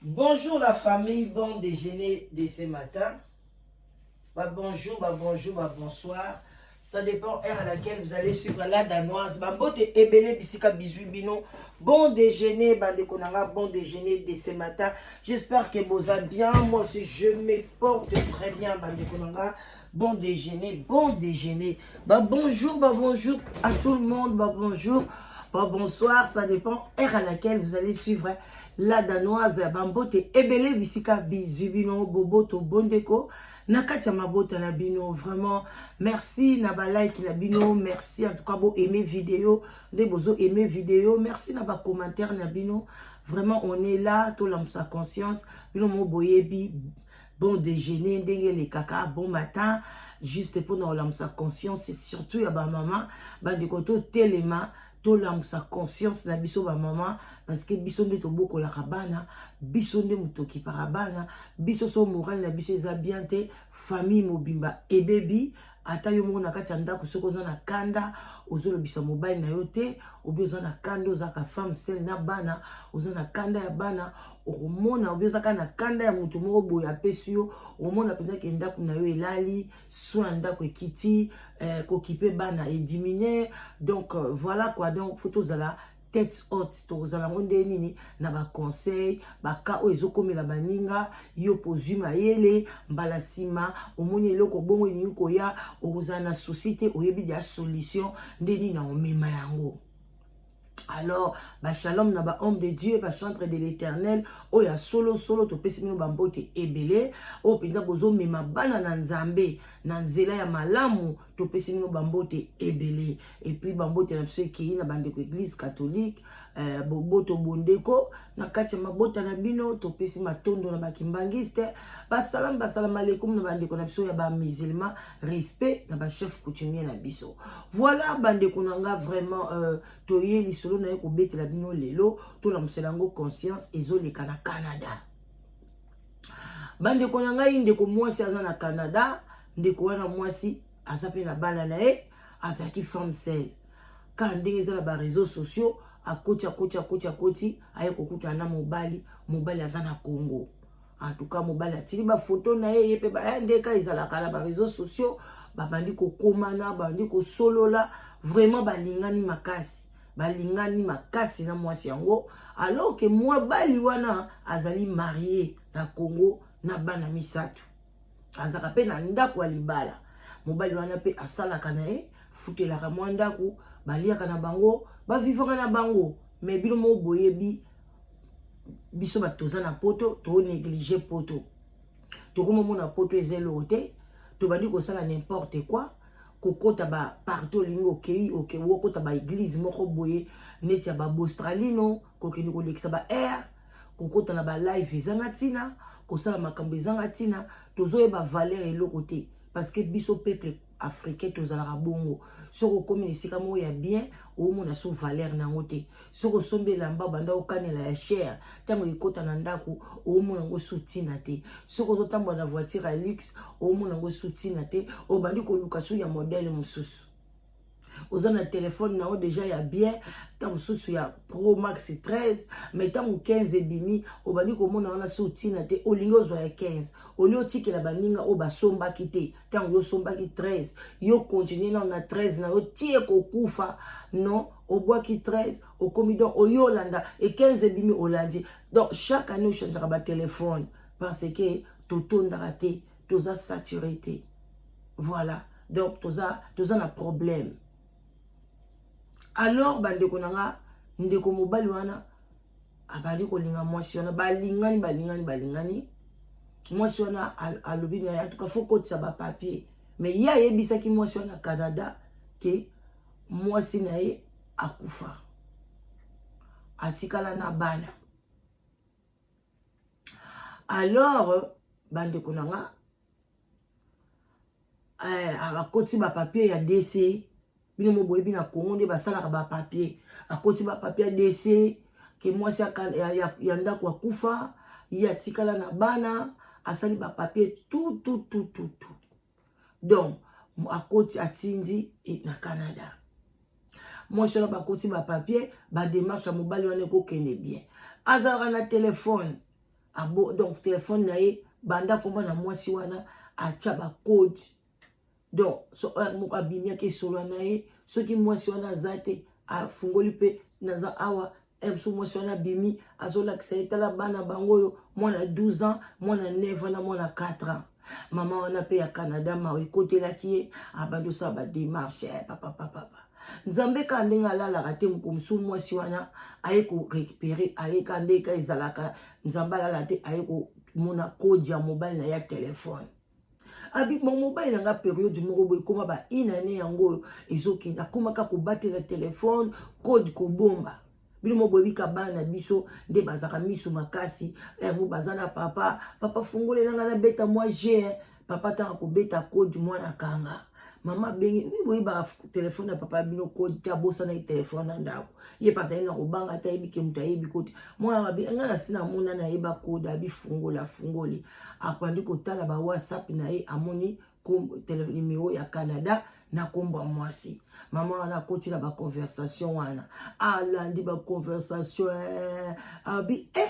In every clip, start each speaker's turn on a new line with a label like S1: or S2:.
S1: Bonjour la famille, bon déjeuner de ce matin. Bah bonjour, bah bonjour, bah bonsoir. Ça dépend heure à laquelle vous allez suivre la danoise. Bah mbote ebele bisika bisous bino. Bon déjeuner, bandeko na nga, bon déjeuner de ce matin. J'espère que vous allez bien. Moi aussi, je me porte très bien, bandeko na nga. Bon déjeuner, bon déjeuner. Bah bonjour, bah bonjour à tout le monde. Bah bonjour, bah bonsoir. Ça dépend heure à laquelle vous allez suivre la danoise. Bambote ebele bisika bisous bino boboto bondeko. Na kati ya mabota na bino, vraiment merci na ba like na bino, merci en tout cas bo aimer vidéo nde bozo aimer vidéo, merci na ba commentaire na bino. Vraiment, on est là, tolamusa conscience. Bino mo boyebi bon déjeuner ndenge elekaka, bon matin, juste mpona kolamusa conscience, surtout ya bamama. Bandeko, totelema, tolamusa conscience na biso bamama, parce que biso nde tobokolaka bana, biso nde moto okipaka bana biso. So moral na biso eza bien te, famille mobimba ebebi. Ata yo moko na kati ya ndako, soki oza na kanda, ozolobisa mobali na yo te, obi oza na kanda, ozalaka femme seule na bana, oza na kanda ya bana, okomona obi ozaka na kanda ya motu moko boye apesi yo, okomona mpenza ke ndako na yo elali so ya ndako ekiti, kokipe bana ediminue. Donc voilà quoi. Donc faut tozala tête haute. Tokozala yango nde nini? Na baconseil baka oyo ezokomela baninga, yo pozwi mayele. Mbala nsima omoni eloko bongo elingi koya, okozala na souci te, oyebi ya solution nde nini na omema yango. Alors bashalom na bahomme de Dieu, bachantre de l'Éternel oyo ya solosolo, topesi bino bambote ebele. Oyo mpenza bozomema bana na Nzambe na nzela ya malamu, topesi bino bambote ebele. Et puis bambote na biso ekei na bandeko église catholique, boboto bondeko na kati ya mabota na bino. Topesi matondo na bakimbangiste, basalamu, basalamu alaikum na bandeko na biso ya bamusulman, respect na bachef coutumier na biso. Voilà, bandeko na nga, vraiment toye lisolo na ye kobetela bino lelo, tolamusela yango conscience. Ezoleka na Canada, bandeko na ngai. Ndeko mwasi aza na Canada. Ndeko wana mwasi aza mpe na bana na ye, azalaki femme seule. Kaka ndenge eza na bareseau sociaux, akoti, akoti, akoti, akoti, aye kokutana na mobali. Mobali aza na Congo. En tout cas, mobali atili bafoto na ye, ye mpe baya ndeka ezalaka na bareseau sociaux. Babandi kokomana, babandi kosolola, vraiment balingani makasi, balingani makasi na mwasi yango, alors ke mobali wana azali marié na Congo na bana misato, azalaka mpe na ndako ya libala. Mobali wana mpe asalaka na ye, futelaka mwa ndako, baliaka na bango, bavivaka na bango. Mais bino moko boyebi, biso bato toza na poto, tonéglige poto, tokomomona poto eza eloko te. Tobandi kosala n'importe quoi, kokota bapartout olingi, okei okota baéglise moko boye neti ya babostralino, kokende kolekisa ba air, kokota na balive ezanga ntina, kosala makambo ezanga ntina. Tozoyeba valeur eloko te, parce que biso peuple africain tozalaka bongo. Soki okomi na esika moko ya bien, omona so valeur nango te. Soki osombi elamba, banda okanela ya cher, ntango ekota na ndako, omona yango su ntina te. Soki ozotambola na voiture ya luxe, omona yango su ntina te, obandi koluka su ya modèle mosusu. Oza na telefone na yo déjà ya bien, ntango mosusu ya Pro Max 13, mais ntango 15 ebimi, obandi komona wana so ntina te, olingi ozwa ya 15. Olie otikela baninga oyo basombaki te. Ntango yo osombaki 13, yo continue nano na 13 na yo tie kokufa. Non, obwaki 13, okomi donc oyo olanda e 15 ebimi, olandi. Donc chaque année ochangeaka batelefone, parce que totondaka te, toza saturé te. Voilà, donc toza na problème. Alors bandeko na nga, ndeko mobali wana abandi kolinga mwasi wana, balingani, balingani, balingani. Mwasi wana alobi na ye: "En tout cas, faut kotisa bapapier." Mais ye ayebisaki mwasi wana Canada ke mwasi na ye akufa, atikala na bana. Alors bandeko na nga, akoti bapapier ya décès. Bino mo boyebi na Congo nde basalaka bapapier. Akoti bapapier ya décès ke mwasi ya ndako akufa, ye atikala na bana. Asali bapapier, tout, tout, tout, tout, tout. Donc akoti, atindi na Canada. Mwasi wana bakoti bapapier, badémarche ya mobali wana ekokende bien. Azalaka na telefone. Abo, donc telefone na ye banda akoma na mwasi wana, atya bacode. Donc so heure moko abimi, ake esolola na ye. Soki mwasi wana aza te, afungoli mpe naza awa. Mosusu mwasi wana abimi, azolakisa ye: tala bana bango oyo, mwana 12 ans, mwana 9 ans na mwana 4 ans. Mama wana mpe ya Canada, mawa ekotelaki ye, abandi osala badémarche. Papapapapa, Nzambe kaka ndenge alalaka te. Moko mosusu mwasi wana aye korécupérer, ayeka ndenge ezalaka, Nzambe alala te, aye komona code ya mobali na ye ya telefone. Abi bon, mobali na nga, période moko boye ekóma ba inane yango oyo ezokende, akómaka kobatela telefone, code kobomba. Bino mo boyebika bana na biso nde bazalaka miso makasi. Yango baza na papa: papa, fungolela nga nabeta mwa g. Papa ntango kobeta code, mwana kanga. Mama abengi: boyebaka telefone ya papa bino code te, abosanaki telefone na ndako. Ye mpe azali na kobanga te, ayebi ke moto ayebi code. Mwana mabe, nga na si namona nayeba code. Abi fungola, afungoli, abandi kotala ba WhatsApp na ye, amoni numéro ya Canada na nkombo ya mwasi. Mama wana akoti na baconversation wana, alandi baconversation, abi eh,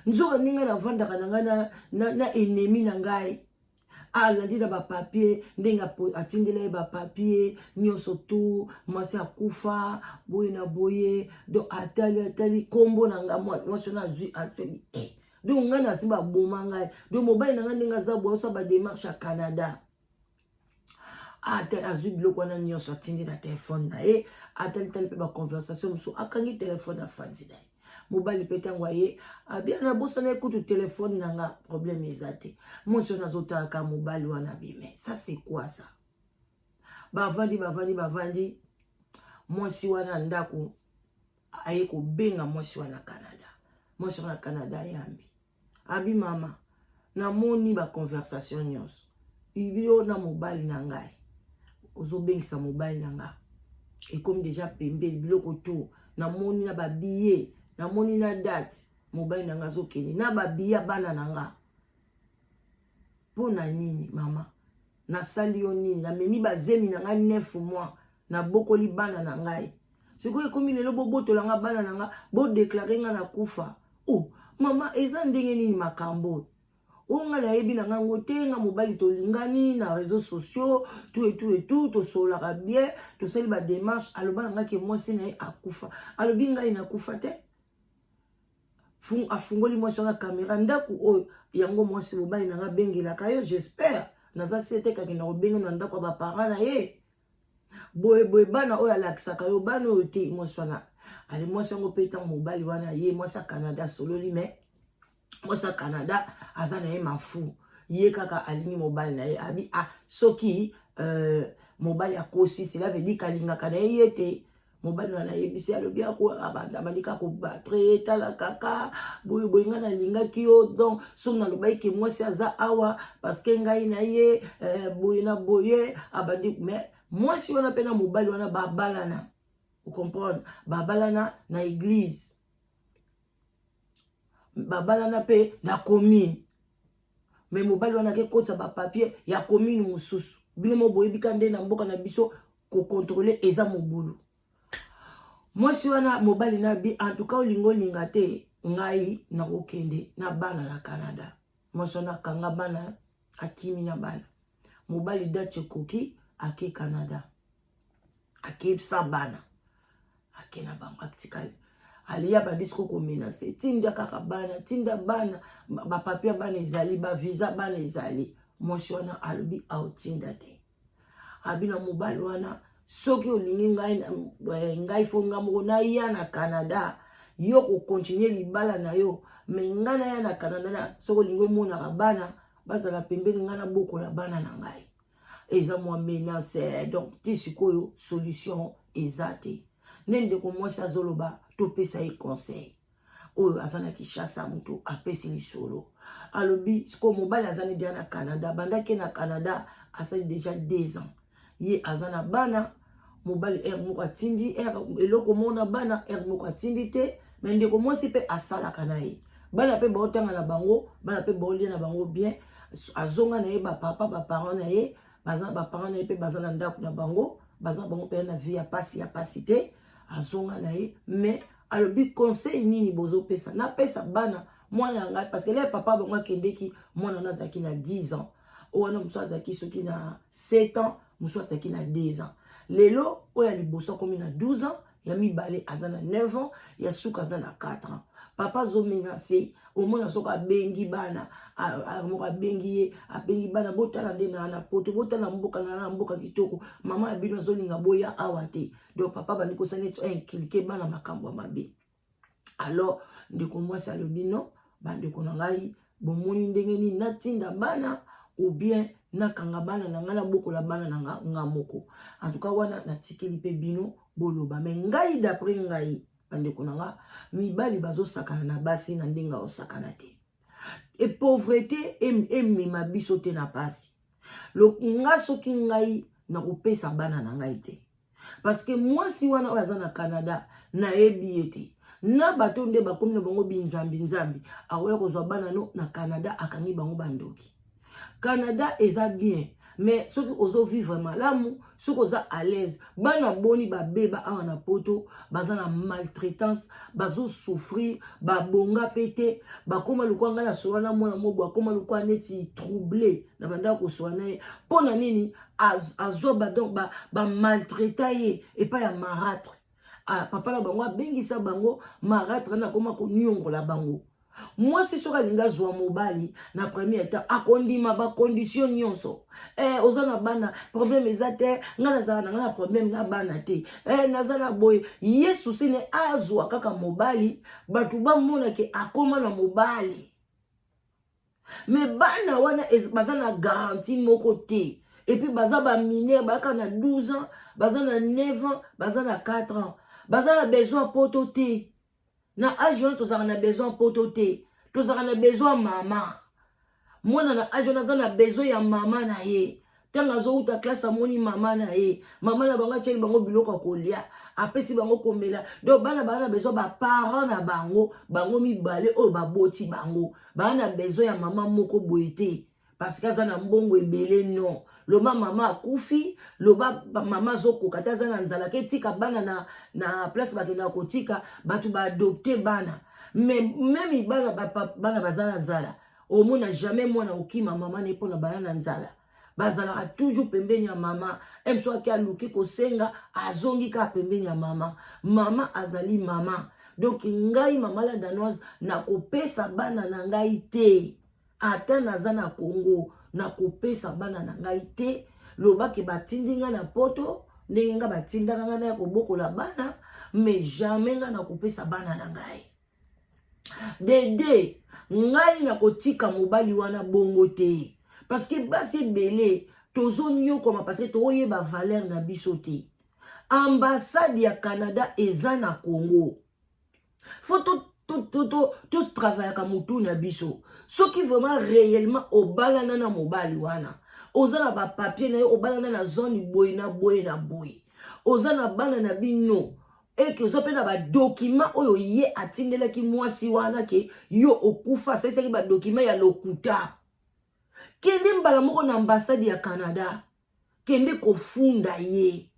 S1: nzoka ndenge navandaka na ngai na ennemi na ngai. Alandi na bapapier ndenge atindela ye bapapier nyonso tu, mwasi akufa boye na boye. Donc atali, atali nkombo na ngai, mwasi wana azwi, azwi eh. Donc ngai nasi baboma ngai. Donc mobali na ngai ndenge aza boye, osala badémarche ya Canada. Azwi biloko wana nyonso, atindi na telefone na ye, atalitali mpe baconversation mosusu, akangi telefone, afandi na ye. Mobali mpe ntango aye, abia: nabosana ekutu telefone na nga. Problème eza te. Mwasi wana azotalaka mobali wana, abime: ça c'est quoi ça? Bavandi, bavandi, bavandi. Mwasi wana ndako aye kobenga mwasi wana Canada. Mwasi wana Canada ayambi, abi: mama, namoni baconversation nyonso yo na mobali na ngai, ozobengisa mobali na nga, ekomi déjà pembeni. Biloko to namoni na babillet, namoni na date mobali na nga azokende na babillet ya bana na nga. Mpo na nini, mama? Nasali yo nini? Namemi bazemi na ngai 9 mois, nabokoli bana na ngai. Sikoyo ekomi lelo bobotola nga bana na nga, bodéclarer nga na kufa. Oh mama, eza ndenge nini makambo oyo? Oyo ngai nayebi na ngango te. Nga mobali tolingani na réseaux sociaux, tout et tout et tout, tosololaka bien, tosali badémarche. Aloba na ngai ke mwasi na ye akufa. Alobi ngai nakufa te. Afungoli mwasi wana caméra: ndako oyo yango mwasi mobali na nga abengelaka yo. J'espère naza se te kakenda kobenga na ndako ya baparent na ye boye boye. Bana oyo alakisaka yo, bana oyo te. Mwasi wana ale, mwasi yango mpe, ntango mobali wana ye, mwasi ya Canada asololi, mais mwasi ya Canada aza na ye mafu, ye kaka alingi mobali na ye. Abi: ah, soki mobali akosi, cela veut dire kalingaka na ye ye te. Mobali wana ayebisi, alobi, abandi kaka kobattre ye: tala kaka boye boye, ngai nalingaki yo. Donc soki nalobaki ke mwasi aza awa, parce que ngai na ye boye na boye. Abandi, mais mwasi wana mpe na mobali wana babalana, ocomprendre, babalana na église, babalana mpe na commune. Mais mobali wana akekotisa bapapier ya commune mosusu. Bino mo boyebi ka nde na mboka na biso kocontrôler eza mobulu. Mwasi wana, mobali na bi: en tout cas, olingi olinga te, ngai nakokende na bana na Canada. Mwasi wana akanga bana, akimi na bana. Mobali, date ekoki, ake Canada, akebisa bana, ake na bango, atikali. Aleya bandi siko komenacer: tinda kaka bana, tinda bana, bapapier bana ezali, bavisa bana ezali. Mwasi wana alobi aotinda te. Abi na mobali wana: soki olingi ngai, ngai fo nga moko naya na Canada. Yo kocontinuer libala na yo, mais ngai naya na Canada na soki olingi omonaka bana bazala pembeni, ngai nabokola bana na ngai. Eza mwa menace. Donc ti sikoyo solution eza te. Nde ndeko mwasi azoloba, topesa ye conseil. Oyo aza na Kinshasa, moto apesi lisolo, alobi sikoyo mobali aza ne déjà na Canada. Bandaki na Canada, asali déjà 2 ans. Ye aza na bana. Mobali heure moko atindi eloko moko na bana, heure moko atindi te. Mais ndeko mwasi mpe asalaka na ye, bana mpe baotanga na bango, bana mpe baolia na bango bien. Azonga na ye, bapapa, baparent na ye baza, baparent na ye mpe baza na ndako na bango, baza bango mpe na vie ya pasi ya pasi te. Azonga na ye, mais alobi: conseil nini bozopesa? Napesa bana Mwana na ngai, parce que le papa bango akendeki, mwana wana azalaki na 10 ans, oyo wana mosusu azalaki soki na 7 ans, mosusu azalaki na 2 ans. Lelo oyo ya liboso akomi na 12 ans, ya mibale aza na 9 ans, ya suka aza na 4 ans. Papa azomenacer. Omona soki abengi bana moko, abengi ye, abengi bana: "Botala nde na poto, botala mboka na mboka kitoko, mama ya bino azolinga boya awa te." Donc papa bandi kosala neti ainculquer bana makambo ya mabe. Alors ndeko mwasi alobi: "No, bandeko na ngai, bomoni ndenge nini? Natinda bana ou bien nakanga bana na ngai, nabokola bana na nga, nga moko?" En tout cas, wana natikeli mpe bino boloba. Mais ngai, d'après ngai, bandeko na nga, mibali bazosakana na basi na ndenge aosakana te. E pauvreté emema biso te na pasi. Nga, soki ngai, nakopesa bana na ngai te, parce que mwasi wana oyo aza na Canada, nayebi ye te. Na bato nde bakomi na bango binzambi nzambi, akoya kozwa bana no na Canada, akangi bango bandoki. Canada eza bien, mais soki ozovivre malamu, soki oza à l'aise. Bana boni babeba awa na poto, baza na maltraitance, bazosouffrir, babonga mpe te, bakóma lokwa. Ngai nasola na mwana mobo, akóma lokwa neti trouble na bandaka kosola na ye. Mpo na nini? Azwa donc bamaltraita ye epai ya marâtre. Papa na bango abengisa bango marâtre na akóma koniongola bango. Mwasi soki alingi azwa mobali na premier temps, akondima bacondition nyonso. Oza na bana, problème eza te, ngai nazala na ngai na problème na bana te, naza na boye. Ye susi ne azwa kaka mobali, bato bamonake akóma na mobali. Mais bana wana baza na garantie moko te. Et puis baza bamineur, bayaka na 12 ans, baza na 9 ans, baza na 4 ans, baza na besoin poto te. Na âge wana tozalaka na besoin poto te, tozalaka na besoin mama. Mwana na âge wana aza na besoin ya mama na ye. Ntango azowuta classe, amoni mama na ye, mama na bango atieli bango biloko ya kolia, apesi bango komela. Donc bana baa na besoin baparent na bango, bango mibale oyo baboti bango. Baa na besoin ya mama moko boye te parce que aza na mbongo ebele. Non, loba mama akufi, loba mama azokoka te, aza na nzala, ke tika bana na place bakendaka kotika bato baadopter bana. Mais même bana, bana baza na nzala, omona jamais mwana okima mama na ye mpona bana na nzala. Bazalaka toujours pembeni ya mama. Mso ake aluki kosenga, azongi kaka pembeni ya mama. Mama azali mama. Donc ngai, mama la Danoise, nakopesa bana na ngai te. Ata naza na Congo, nakopesa bana na ngai te. Lobaki batindi ngai na poto ndenge ngai batindaka ngai naya kobokola bana, mais jamais ngai nakopesa bana na ngai. Dede, ngai nakotika mobali wana bongo te, parce que basi ebele tozonyokoma parce que tokoyeba valeur na biso te. Ambassade ya Canada eza na Congo. Faut totravaillaka motu na biso. Soki vraiment réellement obalana na mobali wana, oza na bapapier na ye, obalana na zone boye na boye na boye, oza na bana na bino, eke oza mpe na badocument oyo ye atindelaki mwasi wana ke yo okufa, asalisaki badocument ya lokuta, kende mbala moko na ambassade ya Canada, kende kofunda ye,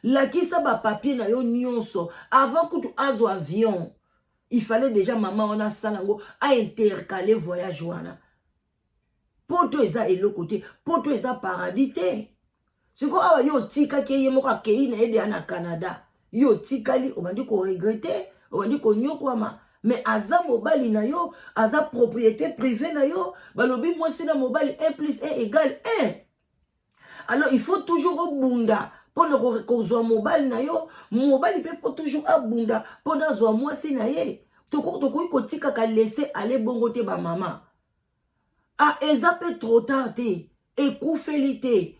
S1: lakisa bapapier na yo nyonso. Avant kutu azwa avion, il fallait déjà mama wana asala yango, aintercaler voyage wana. Poto eza eloko te, poto eza paradis te. Sikoyo awa yo otikaki ye moko, akei na ye deya na Canada, yo otikali, obandi koregretter, obandi konyokwama. Mais aza mobali na yo, aza propriété privée na yo. Balobi mwasi na mobali, 1 plus 1 égale 1. Alors il faut toujours obunda mpona kozwa mobali na yo. Mobali mpe mpo toujours abunda mpona azwa mwasi na ye. Tokoki kotikaka laisser aller bongo te. Bamama, ah, eza mpe trop tard te, ekufeli te.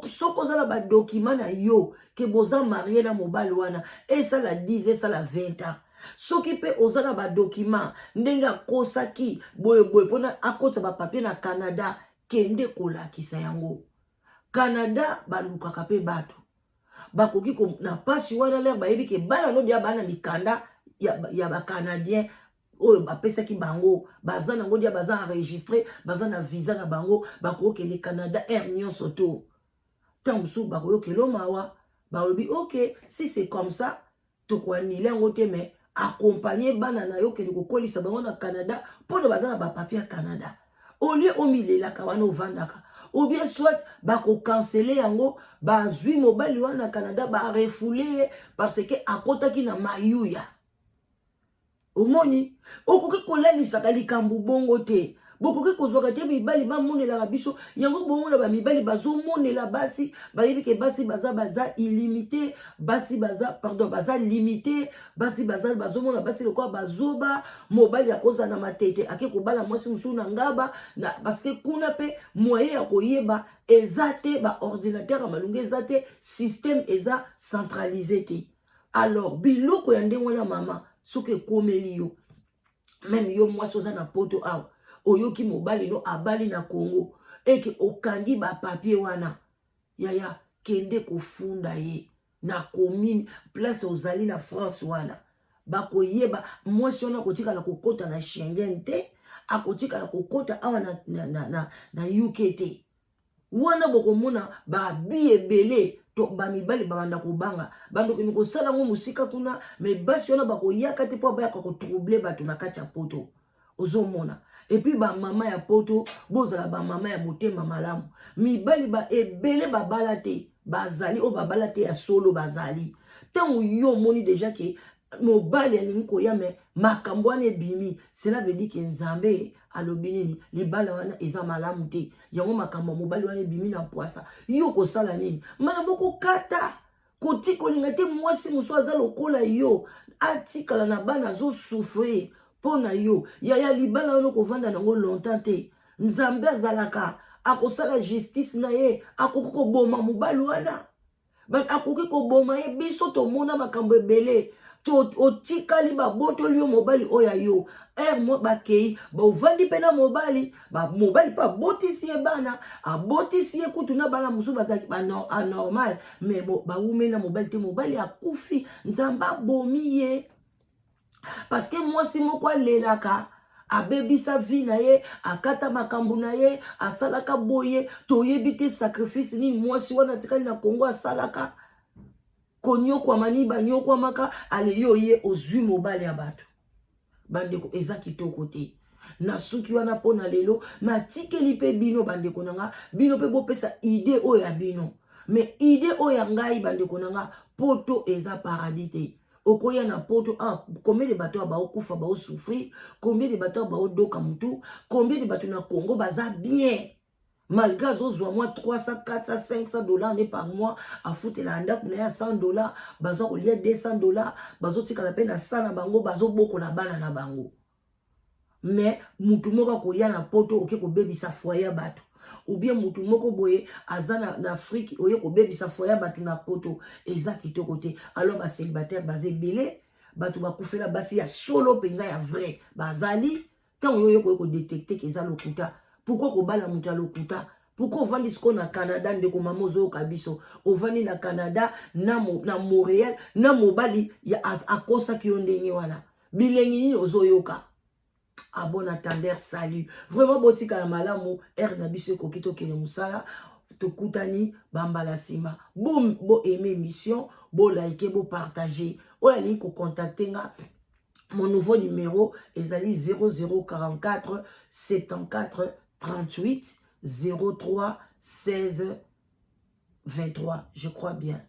S1: Soki oza na badocument na yo ke boza marié na mobali wana, esala 10, esala 20 ans, soki mpe oza na badocument ndenge akosaki boyeboye mpona akotisa bapapier na Canada, kende kolakisa yango. Canada balukaka mpe bato bakoki na mpasi wana. Lere bayebi ke bana no dia bana mikanda ya bacanadien oyo bapesaki bango, baza nango dia, baza enregistré, baza na visa na bango, bakokende Canada aire nyonso. To ntango mosusu bakoyokela mawa, balobi: "Ok, si c'est comme ça, tokoannuler yango te." Mais Accompagne bana na yo, kende kokolisa bango na Canada, mpona baza na bapapier ya Canada. Au lieu omilelaka wana, ovandaka, ou bien soit bakocancele yango, bazwi mobali wana na Canada, barefouler ye parce que akotaki na mayuya. Omoni, okoki kolalisaka likambo bongo te. Bokoki kozwaka te. Mibali bamonelaka biso yango bongo na bamibali bazomonela basi. Bayebi ke basi baza illimité, basi baza, pardon, baza limité. Basi baza, bazomona basi lokola bazoba. Mobali akozala na Matete, ake kobala mwasi mosusu na Ngaba na, parce que kuna mpe moyen ya koyeba eza te, baordinateur ya malungu eza te, système eza centralisé te. Alors biloko ya ndenge wana, mama, soki ekomeli yo, même yo mwasi oza na Poto awa, oyoki mobali no abali na Congo, eke okangi bapapier wana, yaya, kende kofunda ye na commune place ozali na France wana. Bakoyeba mwasi wana akotikala kokɔta na Schengen te, akotikala kokɔta awa na UK te. Wana bokomona babi ebele to bamibali babanda kobanga, bandokende kosala yango mosika kuna. Mais basi wana bakoyaka te, mpo bayaka kotroubler bato na kati ya Poto. Ozomona? Et puis bamama ya Poto, bozala bamama ya motema malamu. Mibali ba ebele babala te, bazali oyo babala te ya solo bazali. Ntango yo omoni déjà ke mobali alingi koya, mais makambo wana ebimi, cela veut dire ke Nzambe alobi nini? Libala wana eza malamu te. Yango makambo ya mobali wana ebimi na mpwasa. Yo kosala nini? Mbala moko kata koti. Kolinga te mwasi mosusu aza lokola yo atikala na bana, azosouffrir mpo na yo. Yaya, libala wana okovanda nango longtemps te. Nzambe azalaka, akosala justice na ye. Akoki koboma mobali wana, akoki koboma ye. Biso tomona makambo ebele. Otikali, babotoli yo mobali oyo ya yo ere mo bakei, bovandi mpe na mobali, mobali mpe abotisi ye bana, abotisi ye kutu na bana mosusu bazalaki anormal, mais bawumeli na mobali te, mobali akufi. Nzambe abomi ye parce que mwasi moko alelaka, abebisa vie na ye, akata makambo na ye, asalaka boye. Toyebi te sacrifice nini mwasi wana atikali na Kongo asalaka, konyokwama nini banyokwamaka. Ale yo ye ozwi mobali ya bato. Bandeko, eza kitoko te. Nasuki wana mpo na lelo. Natikeli mpe bino, bandeko na nga, bino mpe bopesa idée oyo ya bino. Mais idée oyo ya ngai, bandeko na nga, Poto eza paradis te. Okoya na Poto, ah, combien de bato baokufa, baosouffrir? Combien de bato baodoka mutu? Combien de bato na Congo baza bien, malgré azozwa mwa 300, 400, 500 $ ne par mois, afutela ndako na ye ya 100 $, baza kolia 200 $, bazotikala mpe na sa na bango, bazobokola bana na bango? Mais mutu moko akoya na Poto, oke kobebisa foyer ya bato, ou bien mutu moko boye aza na Afrique, oye kobebisa foyer ya bato na Poto, eza kitoko te. Alors bacélibataire baza ebele, bato bakufela basi ya solo mpenza, ya vrai bazali. Ntango yo oye koye kodétecter ke eza lokuta, pourquoi kobala moto ya lokuta? Pourquoi ovandi sikoyo na Canada? Ndeko mama, ozoyoka biso, ovandi na Canada, na Montréal, na mobali akosaki yo ndenge wana, bilengi nini ozoyoka? À bon entendeur, salut. Vraiment, botikala malamu. Heure na biso ekoki, tokende mosala. Tokutani bambala nsima. Bo aime émission, bolike, bopartage. Oyo alingi kocontacter nga, mon nouveau numéro ezali 0044 74 38 03 16 23, je crois bien.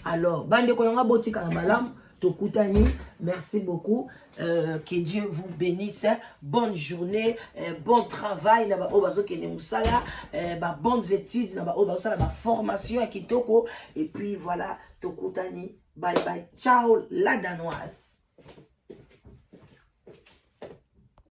S1: Alors bandeko na nga, botikala malamu, tokutani. Merci beaucoup, que Dieu vous bénisse. Bonne journée, bon travail na baoyo bazokende mosala, ba bonnes études na baoyo bazosala baformation ya kitoko. Et puis voilà, tokutani. Bye bye, ciao, la Danoise.